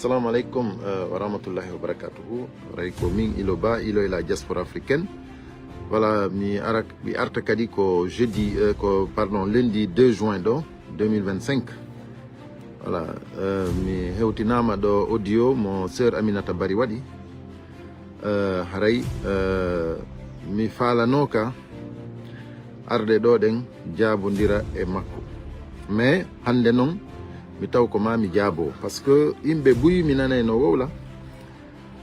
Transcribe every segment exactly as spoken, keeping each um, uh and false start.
Assalamu alaikum, eh, wa rahmatullahi wa barakatuhu. Ray ko min Ilo Ba, Ilo et la diaspora africaine. Voilà, mi ara, mi arta kadi ko jeudi, eh, ko, pardon, lundi deux juin ɗo, deux mille vingt-cinq. Voilà, eh, mi hewtinama ɗo audio mo sœur Aminata Bari waɗi. Eh, haray, eh, mi falanoka arde ɗo ɗen jaabondira e makko. Mais hande non, mi taw ko ma mi jaabo. Parce que yimɓe buy mi nanay no wowla.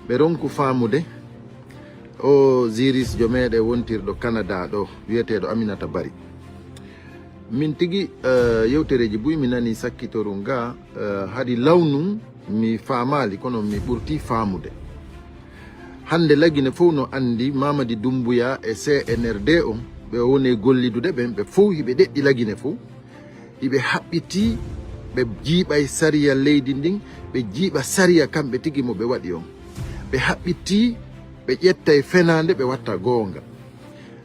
Ɓe ronku faamude o ziris jo meɗen wontirɗo Canada ɗo, wiyeteeɗo Aminata Bari. Min tigi, eh, yewtereji buy mi nani sakkitoru nga, eh, haɗi lawnun mi faamaali, kono mi ɓurti faamude. Hande Lagine fof no andi Mamadi Doumbouya e C N R D on, ɓe woni gollidude ɓen, ɓe fof hiɓe ɗeɗɗi Lagine fof. Hiɓe haɓɓiti, ɓe jiiɓay sariya leydi ndin, ɓe jiiɓa sariya kamɓe tigi mo ɓe waɗi on. Ɓe haɓɓiti, ɓe ƴettay fenaande, ɓe watta goonga.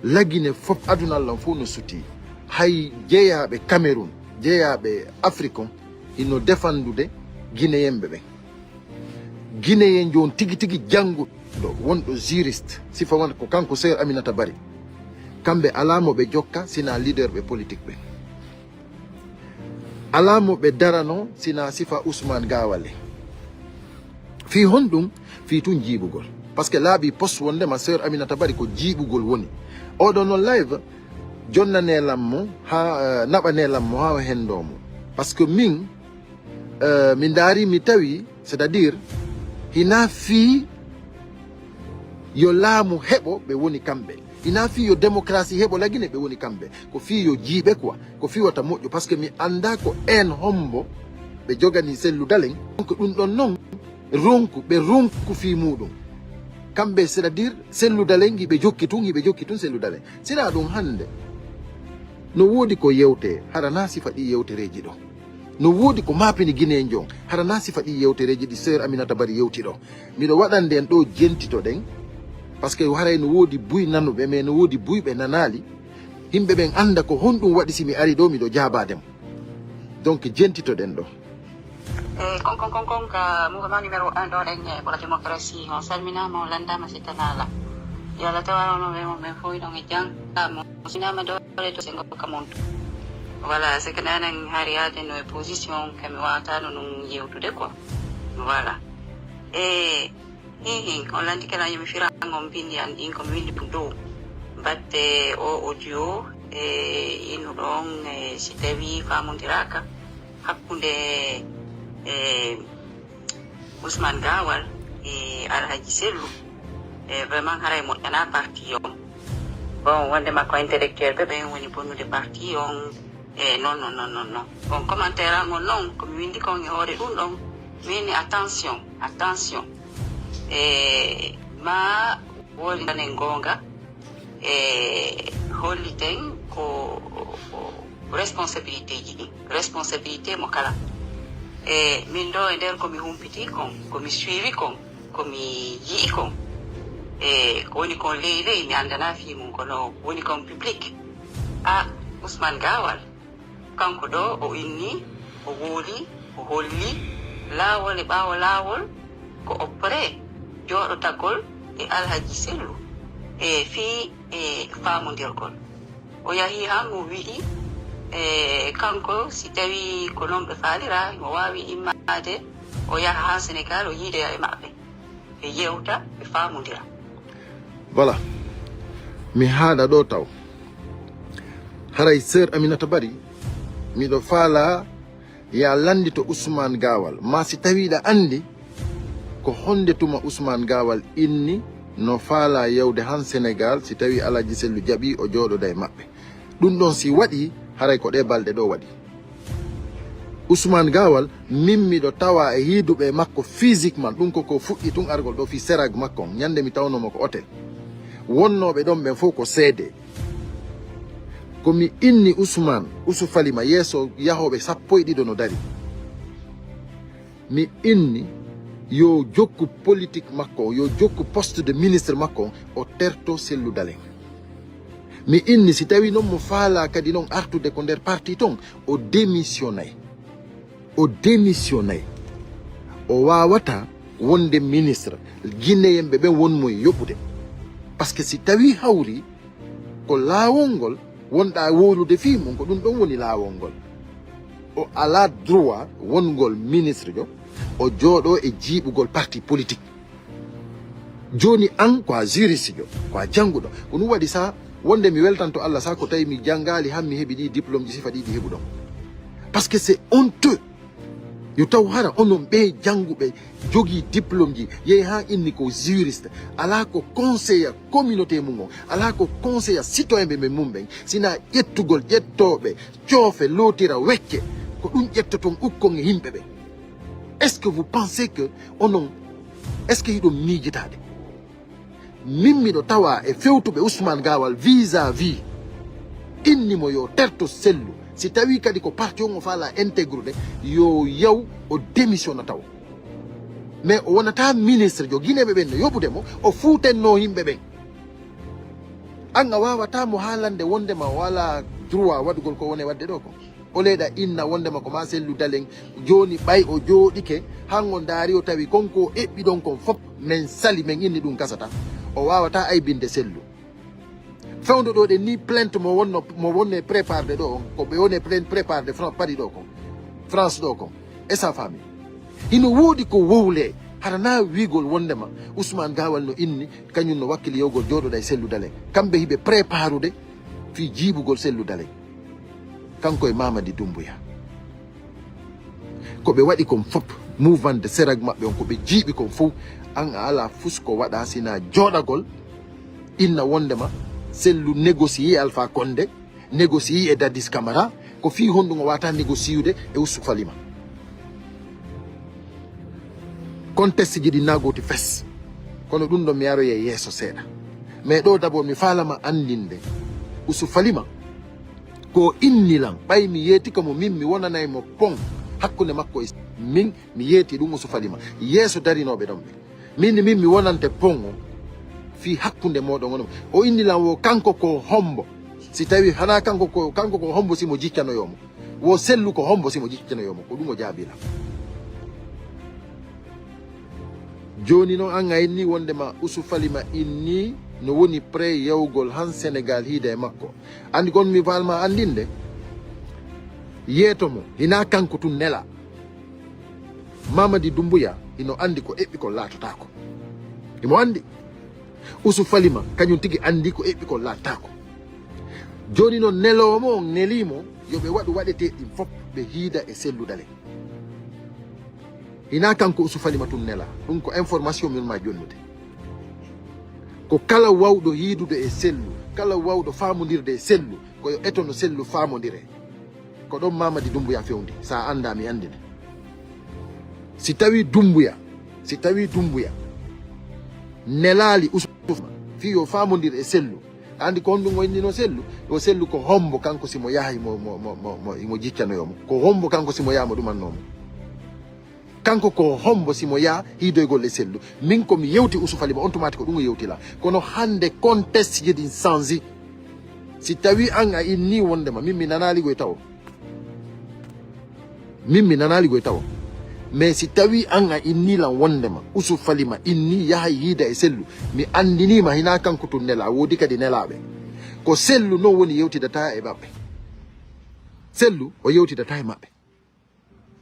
Lagine fof, aduna lan fof no suti. Hay jeyaaɓe Cameroun, jeyaaɓe Afrique on, hino defandude Guinéen ɓe ɓen. Guinéen joon tigi tigi jannguɗo, wonɗo juriste, sifa won ko kanko sœur Aminata Bari. Kamɓe alaa mo ɓe jokka, sina leader ɓe politique ɓe. Alaa mo ɓe darano, sina sifa Ousmane Gawale. Fii honɗum? Fii tun jiiɓugol. Parce que laaɓi poste wondema sœur Aminata Bari ko jiiɓugol woni. Oɗo non live, jonnane lammo, ha, eh, naɓane lammo, ha o hendo mo. Parce que min, eh, mi ndaari, mi tawi, c'est-à-dire, hina fii yo laamu heɓo ɓe woni kamɓe. Hina fii yo démocratie heɓo Lagine ɓe woni kamɓe. Ko fii yo jiiɓe quoi. Ko fii wata moƴƴo. Parce que mi anda ko en hombo ɓe jogani Cellou Dalein. Donc ɗum ɗon non ronku, ɓe ronku fii muɗum. Kamɓe, c'est-à-dire, Cellou Dalein, hiɓe jokki tun, hiɓe jokki tun Cellou Dalein. Sina ɗum hande. No woodi ko yewte, hara na sifa ɗi yewtereji ɗo. No woodi ko mapini Guinéen jon, hara na sifa ɗi yewtereji ɗi sœur Aminata Bari yewti ɗo. Miɗo waɗande en ɗo jentito ɗen, parce que haray no woodi buy nanuɓe, mais no woodi buy ɓe nanaali. Yimɓe ɓen anda ko honɗum waɗi si mi ari ɗo miɗo jaabaade mo. Donc jentito ɗen ɗo. E kon kon kon kon ka mouvement numéro un ɗo ɗen e pour la démocratie, on salminama, on landama, si tanala. Yo Allah tawa ono ɓe mo ɓen fof ɗon e jam. Mo sinama ɗo ɗo to sengo kamonto. Voilà, c'est que nanen hari yaade no e position kami wawatano ɗum yewtude quoi. Voilà. E hi hi, on lanti kala yomi firango on bindi an ɗin komi windi ɗum dow. Batte o audio e innuɗo on, e si tawi famondiraka hakkunde e Ousmane Gawal e Alhaji Sellu, e vraiment haray moƴƴana parti on. Bon, wonde makko intellectuel ɓe ɓen woni bonnude parti on. E non non non non non. Bon, commentaire an on non komi windi kon e hoore ɗum ɗon. Min attention, attention. E ma woni tanen goonga. E holliten ko, ko responsabilité ji ɗi, responsabilité mo kala. E min ɗo e nder komi humpiti kon, komi suivi kon, komi yi'i kon, e ko woni kon ley ley mi andana fii mum, kono ko woni kon public. A Ousmane Gawal, kanko ɗo o inni, o woli, o holli laawol e ɓaawo laawol ko o prêt jooɗotagol e Alhaji Sellu e fii e faamondirgol. O yahi han o wi'i e kanko si tawi ko non ɓe faalira, mo waawi immaade o yaha haa Senegal o yiidoya e maɓɓe, ɓe yewta, ɓe faamondira. Voilà. Mi haaɗa ɗo taw. Haray sœur Aminata Bari, miɗo faala ya lanndito Ousmane Gawal. Ma si tawi ɗa anndi ko honde tuma Ousmane Gawal inni no faala yewde han Senegal, si tawi Alhaji Sellu jaɓi o jooɗoda e maɓɓe. Ɗum ɗon si waɗi, haray ko ɗe balɗe ɗo waɗi. Ousmane Gawal, min miɗo tawa e yiiduɓe makko physiquement, ɗum ko ko fuɗɗi tun argol ɗo fii serag makko on, ñande mi tawno mo ko hôtel. Wonnooɓe ɗon ɓen fof ko seede. Ko mi inni Ousmane, Ousou Falima, yeeso yahooɓe sappo e ɗiɗo no dari. Mi inni yo jokku politique makko on, yo jokku poste de ministre makko on, o terto Sellu Dalein. Mi inni si tawi non mo faala kadi non artude ko nder parti ton, o démissionnay. O démissionnay. O waawata wonde ministre, Guinéen ɓe ɓen won mo e yoɓude. Parce que si tawii hawri ko laawol ngol wonɗaa wowlude fii mum, ko ɗum ɗon woni laawol ngol. O alaa droit wongol ministre jo, o jooɗoo e jiiɓugol parti politique. Jooni an ko a juriste jo, ko a jannguɗo. Ko ɗum waɗi sa wonde mi weltanto Allah sa ko tawi mi janngaali han mi heɓi ɗi diplôme ji sifa ɗi ɗi heɓuɗon. Parce que c'est honteux. Yo taw hara onon ɓe jannguɓe jogii diplôme ji, yehi haa inni ko juriste, alaa ko conseiller communauté mum on, alaa ko conseiller citoyen ɓe ɓe mum ɓen, sina ƴettugol ƴettooɓe, coofe, lootira, wecce, ko ɗum ƴettoton ukkon e yimɓe ɓe. Est-ce que vous pensez que onon, est-ce que hiɗon miijitaade? Min miɗo tawa e fewtuɓe Ousmane Gawal vis-à-vis. Inni mo yo terto Sellu. Si tawi kadi ko parti on o faala intégrude, yo yaw o démissionna taw. Mais o wonata ministre jo Guinéeɓe ɓen no yoɓude mo, o fuutenno yimɓe ɓen. An a waawata mo haalande wondema o alaa droit waɗugol ko woni waɗde ɗo ko. O leyɗa inna wondema ko ma Sellu Dalen. Jooni ɓay o jooɗike, han o ndaari o tawi kon ko o eɓɓi ɗon kon fop, men sali, men inni ɗum gasata. O waawata aybinde Sellu. Fewndo ɗo ɗen ni plainte mo wonno, mo wonno e préparde ɗo on, ko ɓe woni e plainte préparde Fran-, Paris ɗo kon, France ɗo kon, et sa famille. Hino woodi ko wowle, hara na wiigol wondema Ousmane Gawal no inni, kañum no wakkili yewgol jooɗoɗa e Sellu Dalen. Kamɓe hiɓe préparude fii jiibugol Sellu Dalen. Kanko e Mamadi Doumbouya. Ko ɓe waɗi kon fop, mouvement de serag maɓɓe on, ko ɓe jiiɓi kon fof, an a alaa fus ko waɗa sina jooɗagol, inna wondema Sellu négocier e Alpha Condé, négocier e Dadis Camara, ko fii honɗum o wata négociude e Oussouf Falima. Conteste ji ɗi nagoti fes, kono ɗum ɗo mi aroye yeeso seeɗa. Mais ɗo d'abord mi faalama anndinde Oussouf Falima ko inni lan, ɓay mi yeeti ko mo min mi wonanay mo pon hakkunde makko e min, mi yeeti ɗum Oussouf Falima yeeso darinooɓe ɗon ɓe. Min, min mi wonante pon o fii hakkunde mooɗon onon. O inni lan wo kanko ko hombo. Si tawi hana kanko ko, kanko ko hombo si mo jiccanoyo mo. Wo Sellu ko hombo si mo jiccanoyo mo. Ko ɗum o jaabi lan. Jooni non an a inni wondema Oussouf Falima inni no woni prêt yawgol han Sénégal hiida e makko. Andi kon mi faalma andinde. Yeeto mo, hina kanko tun nela. Mamadi Doumbouya hino andi ko eɓɓi kon laatotaako. Himo andi. Oussouf Falima kañum tigi andi ko eɓɓi kon laatotaako. Jooni non neloowo mo on nelii mo yo ɓe waɗu waɗetee ɗin fop ɓe hiida e Sellu Dalen. Hina kanko Oussouf Falima tun nela. Ɗum ko information min ma jonnude. Ko kala wawɗo hiidude e Sellu, kala wawɗo faamondirde e Sellu, ko yo etono Sellu faamondire. Ko ɗon Mamadi Doumbouya fewndi, sa anda mi andine. Si tawi Doumbouya, si tawi Doumbouya nelaali Ousmane fii yo faamondir e Sellu, andi ko honɗum o innino Sellu? Yo Sellu ko hombo kanko si mo yaha imo, mo, mo, mo, mo, imo jiccanoyo mo? Ko hombo kanko si mo yaha mo ɗumanno mo? Kanko ko hombo si mo yaha hiidoygol e Sellu? Min ko mi yewti Oussouf Falima, on tumati ko ɗum o yewti la. Kono hande conteste ji ɗin change. Si tawi an a inni wondema, min mi nanaali goy tawo. Min mi nanaali goy tawo. Mais si tawi an a inni lan wondema, Oussouf Falima inni yahay hiida e Sellu, mi andinima hina kanko tun nela, woodi kadi nelaɓe. Ko Sellu non woni yewtidata e maɓɓe. Sellu o yewtidata e maɓɓe.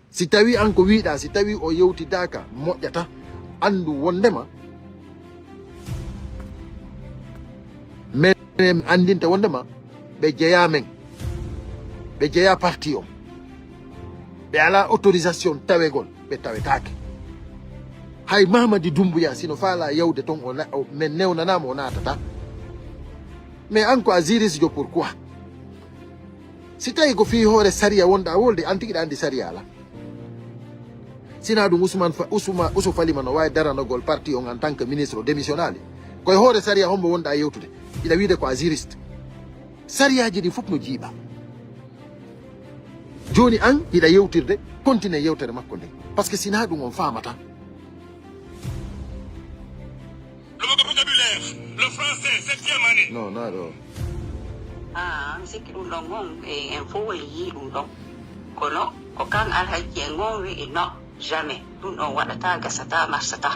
Si tawi an ko wiɗa, si tawi o yewtidaka, moƴƴata, andu wondema men andinta wondema ɓe jeya men, ɓe jeya parti on, ɓe ala autorisation tawegol, ɓe tawetake. Hay Mamadi Doumbouya sino faala yawde ton, o na-, o, men newnanama o natata. Mais an ko a juriste jo, pourquoi? Si tawi ko fii hoore sariya wonɗa wolde, an tigi ɗa andi sariya ala. Sina ɗum Ousmane Fa-, Ousma-, Oussouf Falima no wawi daranogol parti on en tant que ministre o démissionnaali. Koye hoore sariya hombo wonɗa yewtude? Iɗa wiide ko a juriste. Sariyaaji ɗin fof no jiiɓa. Jooni an iɗa yewtirde, continue yewtere makko nden. Parce que sina ɗum on faamata. Le vocabulaire, le français, septième année. Non, not at all. Ah, mi sikki ɗum ɗon on, e en fof en yii ɗum ɗon. Kono ko kan Alhaji en on wi'i non. Jamais. Ɗum ɗon waɗata, gasata, marsata.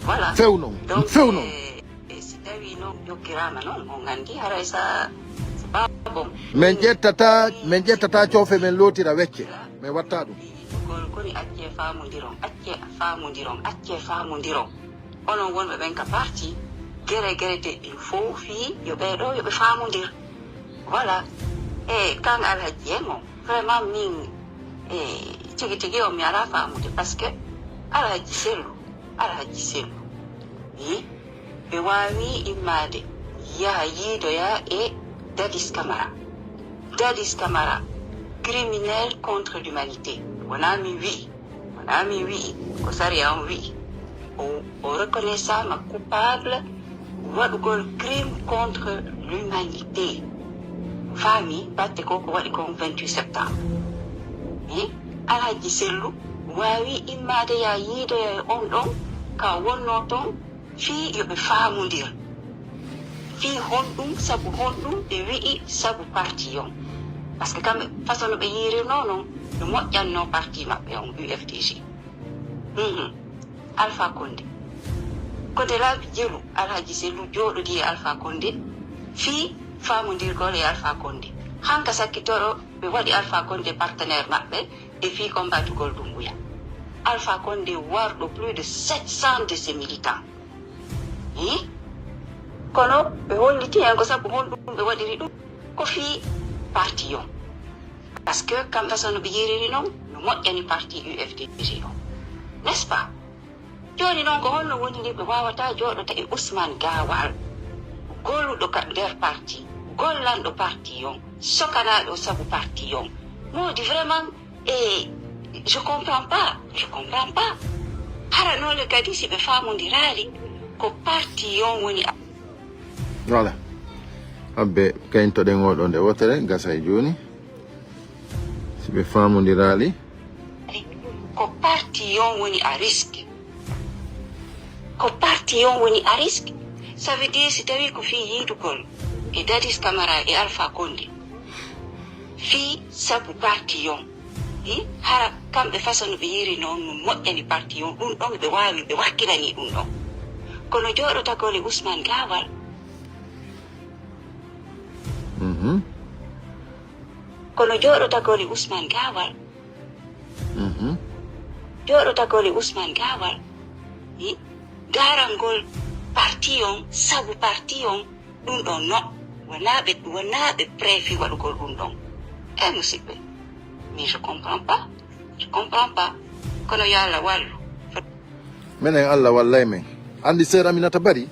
Voilà. Few noon. Donc, Few noon. Eh, eh, si tawi noon jokkirama noon, on anndi haray sa, c'est pas bon. Min ƴettata, min ƴettata coofe, min lootira wecce. Min watta ɗum. Yidugol koni accee faamondiron, accee faamondiron, accee faamondiron. Onon wonɓe ɓen ka parti, gere gere de ɗin fow fii yo ɓee ɗoo yo ɓe faamondir. Voilà. E kan Alhaji en on, vraiment min, e, tigi tigi on mi alaa faamude, parce que Alhaji Sellu, Alhaji Sellu, i, ɓe waawi immaade yaha yiidoya e Dadis Camara. Dadis Camara, criminel contre l'humanité. Wonaa min wi'i, wonaa min wi'i, ko sariya on wi'i. O, o reconnaissama coupable waɗugol crime contre l'humanité. Faami batte ko ko waɗi kon vingt-huit septembre. Eh? Alhaji Sellu waawi immaade ya yiidoya e on ɗon ka wonno ton fii yo ɓe faamondir. Fii honɗum, sabu honɗum ɓe wi'i sabu parti on. Parce que kamɓe façon no ɓe yiirirnoo non, no moƴƴannoo parti maɓɓe on, U F D G. Mhm. Alpha Condé. Ko nde laabi jelu Alhaji Sellu jooɗodii e Alpha Condé fii faamondirgol e Alpha Condé. Hanka sakkitoro ɓe waɗi Alpha Condé partenaire maɓɓe e fii combatugol Dumbuya. Alpha Condé warɗo plus de sept cents de ses militants. Hi? Kono ɓe holliti hen ko sabu honɗum ɓe waɗiri ɗum, ko fii parti on. Parce que kamɓe so no ɓe yiiriri non, no moƴƴani parti U F D G on. N'est-ce pas? Jooni non ko honno woni ni ɓe waawata jooɗota e Ousmane Gawal, goluɗo ka nder parti, gollanɗo parti on, sokanaaɗo sabu parti on? Moodi vraiment, e, je comprends pas, je comprends pas. Hara noole kadi si ɓe faamondiraali ko parti on woni a- Voilà. Abbe, kañtoɗen oɗo nde wotere, gasa e jooni. Si ɓe faamondiraali. Ko parti on woni à risque. Ko parti on woni à risque. Ça veut dire si tawi ko fii yiidugol e Dadis Camara e Alpha Condé. Fii sabu parti on. I hara kamɓe façon no ɓe yiiri noon no moƴƴani parti on. Ɗum ɗon ɓe waawi ɓe wakkilani ɗum ɗon. Kono jooɗotagol e Ousmane Gawal. Mhm. Kono jooɗotagol e Ousmane Gawal. Mhm. Jooɗotagol e Ousmane Gawal. I daarangol parti on, sabu parti on, ɗum ɗon no. Wonaa ɓe, wonaa ɓe prévu waɗugol ɗum ɗon. E musidɓe, mais je comprends pas. Je comprends pas. Kono yo Allah wallu. Menen Allah wallay men. Andi sœur Aminata Bari,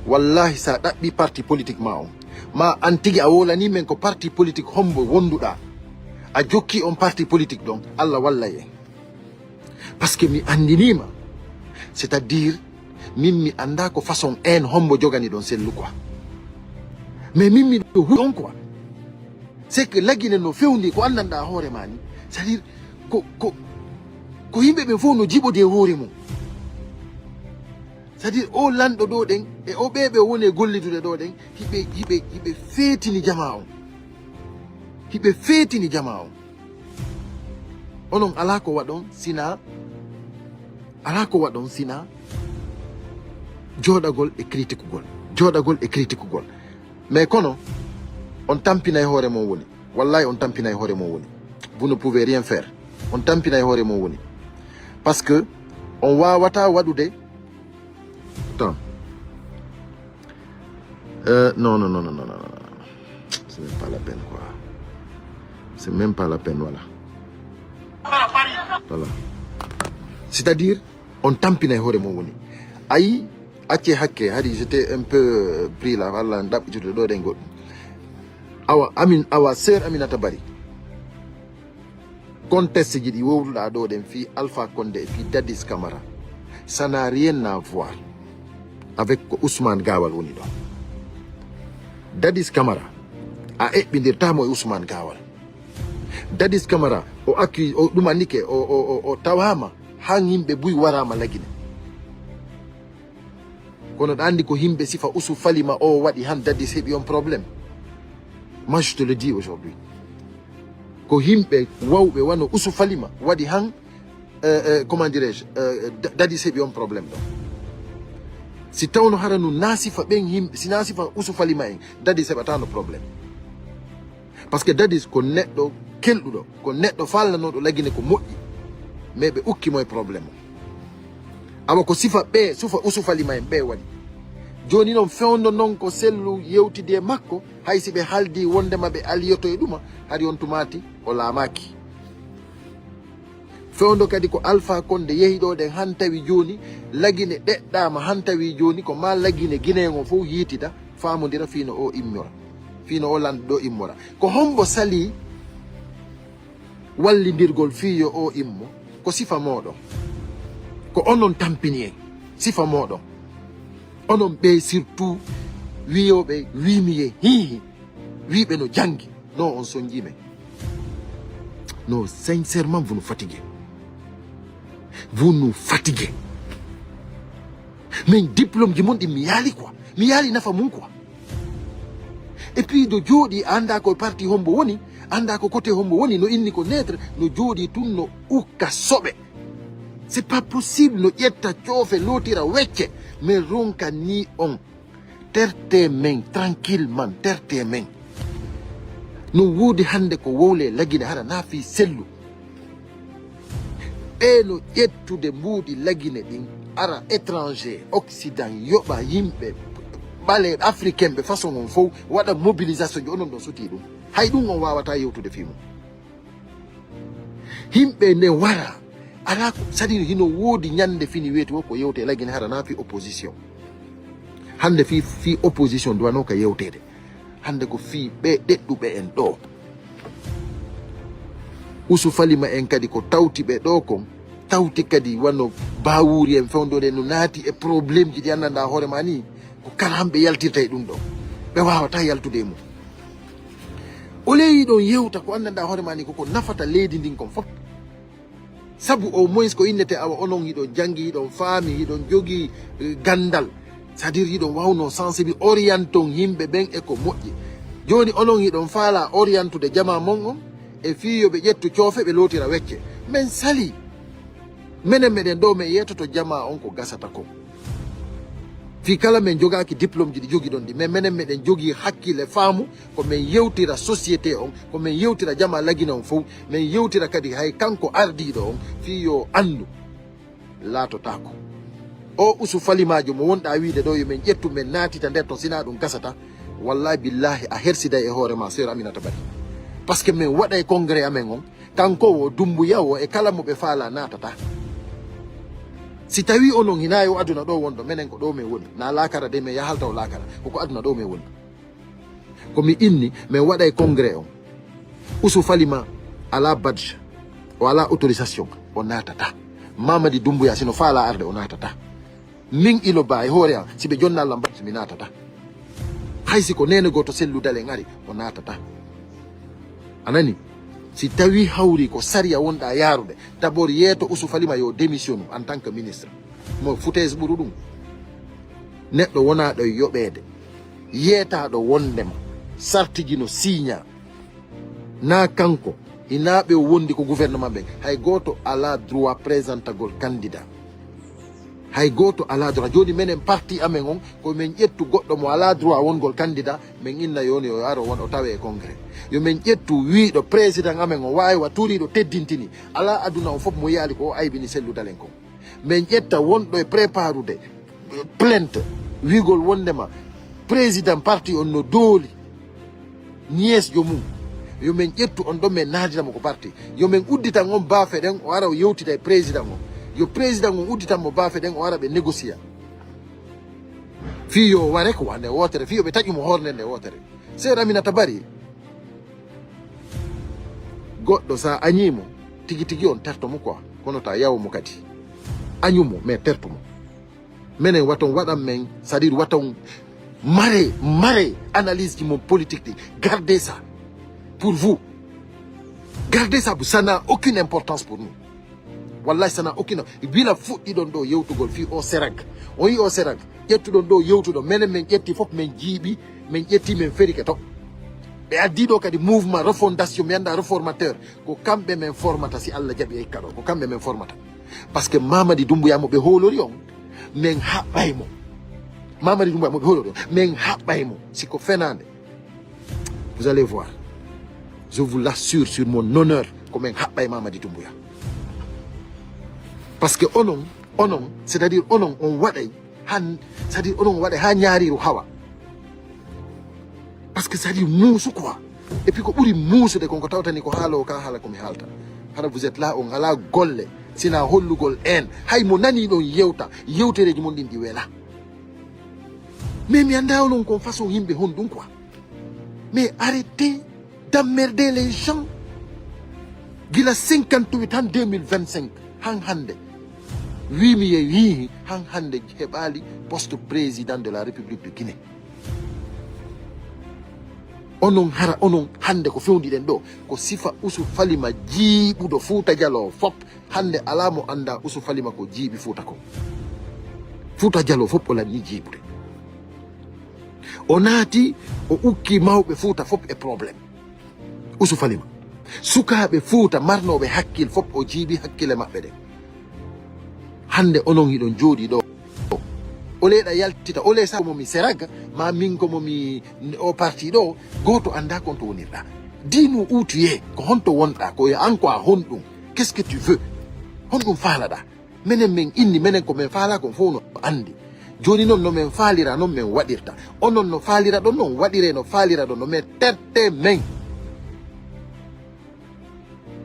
wallahi sa ɗaɓɓi parti politique ma on, ma an tigi a wolani men ko parti politique hombo wonduɗa. A jokki on parti politique ɗon, Allah wallay en. Parce que mi andinima, c'est-à-dire min mi anda ko façon en hombo jogani ɗon Sellu quoi. Mais min mi ɗo huɗon quoi. C'est que Lagine no fewndi ko anndanɗa hoore ma ni. C'est-à-dire ko, ko, ko yimɓe ɓe fof no jiɓode e hoore mum. C'est-à-dire o lanɗo ɗo ɗen e o ɓeɓe woni e gollidude ɗo ɗen, hiɓe, hiɓe, hiɓe feetini jama on. Hiɓe feetini jama on. Onon ala ko waɗon sina, ala ko waɗon sina jooɗagol e critiquegol. Jooɗagol e critiquegol. Mais kono, on tampinay hoore mon woni. Wallahi, on tampinay hoore mon woni. Vous ne pouvez rien faire. On tampinay hoore mon woni. Parce que on wawata waɗude. Attends. Euh, non, non, non, non, non, non, non, non. C'est même pas la peine, quoi. C'est même pas la peine, voilà. Voilà. C'est-à-dire, on tampinay hoore mon woni. Ayi, acce hakke, hari j'étais un peu, euh, pris là, walla ɗaɓɓitude ɗo ɗen goɗɗum. Awa, Amin, awa, sœur Aminata Bari. Conteste ji ɗi wowluɗa ɗo ɗen fii Alpha Condé et fii Dadis Camara, ça n'a rien à voir avec ko Ousmane Gawal woni ɗo. Dadis Camara, a eɓɓindirtamo e Ousmane Gawal. Dadis Camara, o accu, o ɗumannike, o, o, o, o tawama han yimɓe buy warama Lagine. Kono ɗa andi ko yimɓe sifa Usu Falima o waɗi han Dadis heɓi on problème. Moi, je te le dis aujourd'hui. Ko yimɓe wawɓe wano Usu Falima waɗi han euh, euh, comment dirais-je, euh, da- Dadis heɓi on problème ɗo. Si tawno hara no nasifa ɓen yimɓe, si nasifa Usu Falima en, Dadis heɓatano problème. Parce que Dadis ko neɗɗo kelɗuɗo, ko neɗɗo faalnanoɗo Lagine ko moƴƴi. Mais ɓe ukki mo e problème o. Awa ko sifa ɓe, sufa Usu Falima en ɓe waɗi. Joni non fewndo non ko Sellu yewtidi e makko, hay si ɓe haldi wondema ɓe aliyoto e ɗuma, hari on tumati o laamaki. Fewndo kadi ko Alpha Condé yehi ɗo ɗen hantawi joni, Lagine ɗeɗɗama hantawi joni, ko ma Lagine Guinéen on fof yiitida, famodira fino o immora. Fino o lanɗo ɗo immora. Ko hombo sali wallindirgol fii yo o immo? Ko sifa moɗon. Ko onon tampini en. Sifa moɗon. Onon ɓe surtout wiyoɓe wimi ye hihi. Wiɓe no jangi. Non, on sonji men. Non, sincèrement, vous nous fatiguez. Vous nous fatiguez. Min diplôme ji mon ɗi mi yaali quoi. Mi yaali nafa mum quoi. Et puis ɗo jooɗi anda ko parti hombo woni, anda ko côté hombo woni, no inni ko neutre, no jooɗi tun no ukka soɓe. C'est pas possible, no ƴetta coofe lotira wecce. Mais ronka ni on. Terte men tranquillement, terte men. No woodi hande ko wowle Lagine hara na fii Sellu. Ɓe no ƴettude mbuuɗi Lagine ɗin, ara étranger, Occident, yoɓa yimɓe ɓale africain ɓe façon on fof, waɗa mobilisation ji, onon ɗon suti ɗum. Hay ɗum on wawata yewtude fii mum. Yimɓe ne wara, ala ko, c'est-à-dire hino woodi ñande fini weeti wo ko yewte Lagine hara na fii opposition. Hande fii, fii opposition duwano ka yewtede. Hande ko fii ɓe ɗeɗɗuɓe en ɗo. Usu Falima en kadi ko tawti ɓe ɗo kon, tawti kadi wano Bawuri en fewndo ɗen no naati e problème ji ɗi anndanɗa hoore ma ni, ko kala hamɓe yaltirta e ɗum ɗo. Ɓe wawata yaltude e mum. O leyi ɗon yewta ko anndanɗa hoore ma ni koko nafata leydi ndin kon fof. Sabu au moins ko innete awa onon hiɗon jangi, hiɗon faami, hiɗon jogii, eh, gandal. C'est-à-dire hiɗon wawno sensibi orienton yimɓe ɓen e ko moƴƴi. Joni onon hiɗon faala orientude jama mon on e fii yo ɓe ƴettu coofe ɓe lootira wecce. Men sali. Menen meɗen ɗo men yetoto jama on ko gasata kon. Fii kala men jogaaki diplôme ji ɗi jogiɗon ɗi, mais menen meɗen jogii hakkille faamu ko men yewtira société on, ko men yewtira jama Lagine on fof, men yewtira kadi hay kanko ardiiɗo on fii yo anndu laatotaako. O Usu Falimaajo mo wonɗa wiide ɗo yo men ƴettu men naatita nder ton, sina ɗum gasata. Wallahi billahi a hersiday e hoore ma, sœur Aminata Bari. Parce que men waɗay congrès amen on, kanko wo Dumbuya wo e kala mo ɓe faala naatata. Si tawi onon hina yo aduna ɗo wonɗo, menen ko ɗo men woni. Na laakara de men yahalta o laakara, koko aduna ɗo men woni. Ko mi inni, men waɗay congrès on. Usu Falima ala badge, o ala autorisation, o naatata. Mamadi Dumbuya sino faala arde, o naatata. Min ilo ba e hoore am, si ɓe jonna lambat mi naatata. Hay si ko nene goto Sellu Dalen ari, o naatata. A nani? Si tawi hawri ko sariya wonɗa yaarude, d'abord yeeto Usu Falima yo démission en tant que ministre. Mo foutaise ɓuru ɗum. Neɗɗo wona ɗo e yoɓeede. Yeetaɗo wondema sartiji no siiña. Na kanko, hina ɓe o wondi ko gouvernement ɓen, hay gooto ala droit présentagol candidat. Hay gooto ala droit. Joni menen parti amen on, ko men ƴettu goɗɗo mo ala droit wongol candidat, men inna yoni o aro won o tawe e congrès. Yo men ƴettu wiiɗo président amen on, wawi wa turiɗo teddintini. Ala aduna on fof mo yaali ko o aybini Sellu Dalen kon. Men ƴetta wonɗo e préparude plainte, wiigol wondema président parti on no dooli nièce jo mum. Yo men ƴettu on ɗon, men naadira mo ko parti. Yo men udditan on baafe ɗen, o ara o yewtida e président on. Yo président on udditan mo baafe ɗen, o ara ɓe négocier. Fii yo ware ko wande wootere, fii yo ɓe taƴu mo hoorde nde wootere. Sœur Aminata Bari, goɗɗo sa añimo, tigi tigi on terto mo quoi. Kono ta yawo mo kadi. Añu mo, mais terto mo. Menen waton waɗan men, c'est-à-dire waton mare, mare analyse ji mon politique ɗi. Gardez ça pour vous. Gardez ça, ça n'a aucune importance pour nous. Wallahi, ça n'a aucune. Bila fuɗɗiɗon ɗo yewtugol fii o serag. On yi o serag. Ƴettuɗon ɗo yewtuɗon. Menen men ƴetti fof, men jiiɓi, men ƴetti, men ferike to. Ɓe addi ɗo kadi mouvement refondation, mi annda reformateur. Ko kamɓe men formata, si Allah jaɓi e kaɗo. Ko kamɓe men formata. Parce que Mamadi Doumbouya mo ɓe hoolori on, men haɓɓay mo. Mamadi Doumbouya mo ɓe hoolori on, men haɓɓay mo. Si ko fenaande, vous allez voir. Je vous l'assure sur mon honneur, ko men haɓɓay Mamadi Doumbouya. Parce que onon, onon, c'est-à-dire onon, on waɗay han, c'est-à-dire onon waɗay ha ñaariiru hawa. Parce que c'est-à-dire muusu quoi. Et puis ko ɓuri muusude kon ko tawtani ko haala o ka haala ko mi haalta. Hara vous êtes là, on ala golle, sina hollugol en. Hay mo nani ɗon yewta, yewtereji mon ɗin ɗi wela. Mais mi annda onon kon façon yimɓe honɗum quoi. Mais arrêtez d'emmerder les gens. Gila cinquante-huit han deux mille vingt-cinq, han hannde. Wi mi yehi, han hannde heɓaali poste président de la République de Guinée. Onon hara, onon hannde ko fewndi ɗen ɗo, ko sifa Usu Falima jiiɓuɗo Fuuta Jaloo fop. Hannde alaa mo annda Usu Falima ko jiiɓi Fuuta kon. Fuuta Jaloo fop o lanni jiiɓude. O naati, o ukki mawɓe Fuuta fop e problème. Usu Falima. Sukaaɓe Fuuta marnooɓe hakkil fop o jiiɓi hakkile maɓɓe ɗen. Hannde onon hiɗon jooɗi ɗo. O leeɗa yaltita, o leesa mo mi seraga, ma min ko mo mi o parti ɗo, gooto annda kon to wonirɗa. Dis-nous où tu es, ko honto wonɗa, ko e an ko a honɗum. Qu'est-ce que tu veux? Honɗum faalaɗa? Menen men inni, menen ko men faala kon fof no anndi. Jooni noon no men faalira, noon men waɗirta. Onon no faalira ɗon noon, waɗire no faalira ɗon, no men terte men.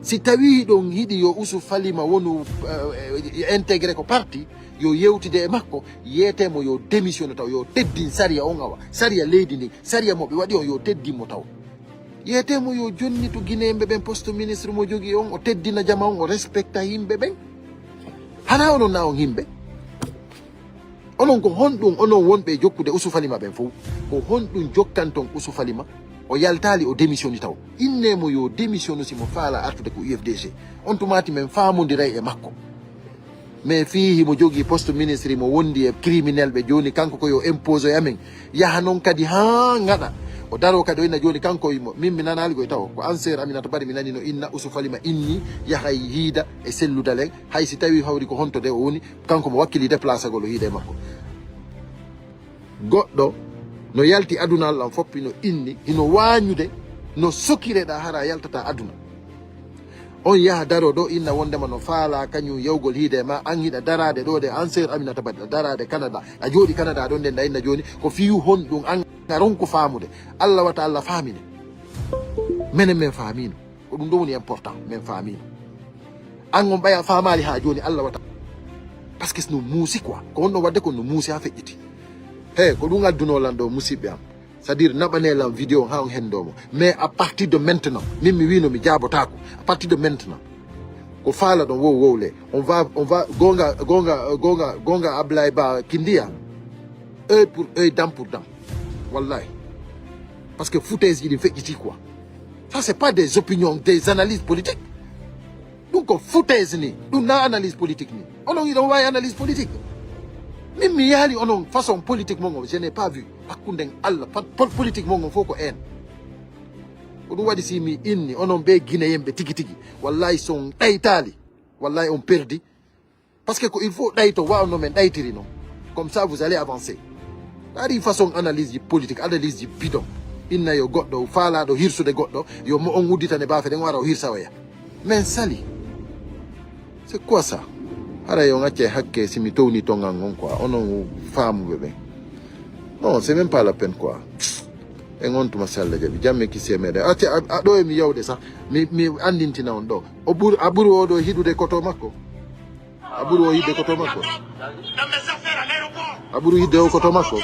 Si tawii hiɗon hiɗi yo Usu Falima wonu, eh, eh, intégré ko parti, yo yewtide e makko, yeetee mo yo démissionne taw, yo teddin sariya on awa. Sariya leydi ndin, sariya mo ɓe waɗi on, yo teddin mo taw. Yeetee mo yo jonnitu Guinéen ɓe ɓen poste ministre mo jogii on, o teddina jama on, o respecta yimɓe ɓen. Hana onon na on yimɓe? Onon ko honɗum, onon wonɓe e jokkude Usu Falima ɓen fof? Ko honɗum jokkanton Usu Falima? O yaltaali, o démissioni taw. Innee mo yo démissionu si mo faala artude ko U F D G. On tumaati men faamondiray e makko. Mais fii himo jogii poste ministre, mo wondi e criminel ɓe, jooni kanko ko yo impose e amen. Yaha noon kadi haa ngaɗa. O daroo kadi o inna jooni kanko imo, min mi nanaali koye taw. Ko an sœur Aminata Bari mi nani no inna Usu Falima inni yaha e hiida e selludal en. Hay si tawii hawri ko honto de o woni, kanko mo wakkili déplacagol o hiida e makko. Goɗɗo no yalti aduna Allah on fof hino inni, hino waañude no sokireɗaa hara a yaltata aduna. On yaha daro ɗo inna wondema no faala kañum yawgol hiide ma, an hiɗa daraade ɗo de, an sœur Aminata Bari, a daraade Canada, a jooɗi Canada ɗon de, nda inna jooni, ko fiyu honɗum an a ronku faamude. Allah wata Allah faamine. Menen men faamino. Ko ɗum ɗo woni important, men faamino. An on ɓaya faamaali haa jooni Allah wata. Parce que no muusi quoi. Ko honno wadde ko no muusi haa feƴƴiti. He, ko ɗum adduno lan ɗo musiɓɓe am. C'est-à-dire, naɓanee lan vidéo haa on henndoo mo. Mais à partir de maintenant, min mi wiino mi jaabotaako. À partir de maintenant, ko faala ɗon wow wowle. On va, on va, gonga, gonga, gonga, gonga Ablaye Ba Kindiya. Œil pour œil, dent pour dent. Wallahi. Parce que foutaise ɗin feƴƴiti quoi. Ça, c'est pas des opinions, des analyses politiques. Ɗum ko foutaise ni, ɗum na analyse politique ni. Onon hiɗon wawi analyse politique. Min mi yaali onon façon politique mon on, je n'ai pas vu. Hakkunden Allah, pat pol politique mon on fof ko en. Ko ɗum waɗi si mi inni, onon ɓe Guinéen ɓe tigi tigi. Wallahi so on ɗaytaali, wallahi on perdi. Parce que ko il faut ɗayto wa no men ɗaytiri non. Comme ça, vous allez avancer. Ari façon analyse ji politique, analyse ji bidon. Inna yo goɗɗo faalaɗo hirsude goɗɗo, yo mo on udditane baafe ɗen, o ara o hirsa oya. Men sali. C'est quoi ça? Hara yo ngacce hakke si mi towni tongan on quoi. Onon faamuɓe ɓen. Non, c'est même pas la peine quoi. En on tuma si Allah jaɓi. Jamme kisi e meɗen. Acce a, a ɗo e mi yawde sa. Mi, mi andintina on ɗo. O ɓuri, a ɓuri oɗo hiɗude koto makko. A ɓuri o yidde koto makko. A ɓuri yidde o koto makko.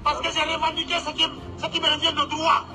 Parce que j'ai revendiqué ce qui, ce qui me revient de droit.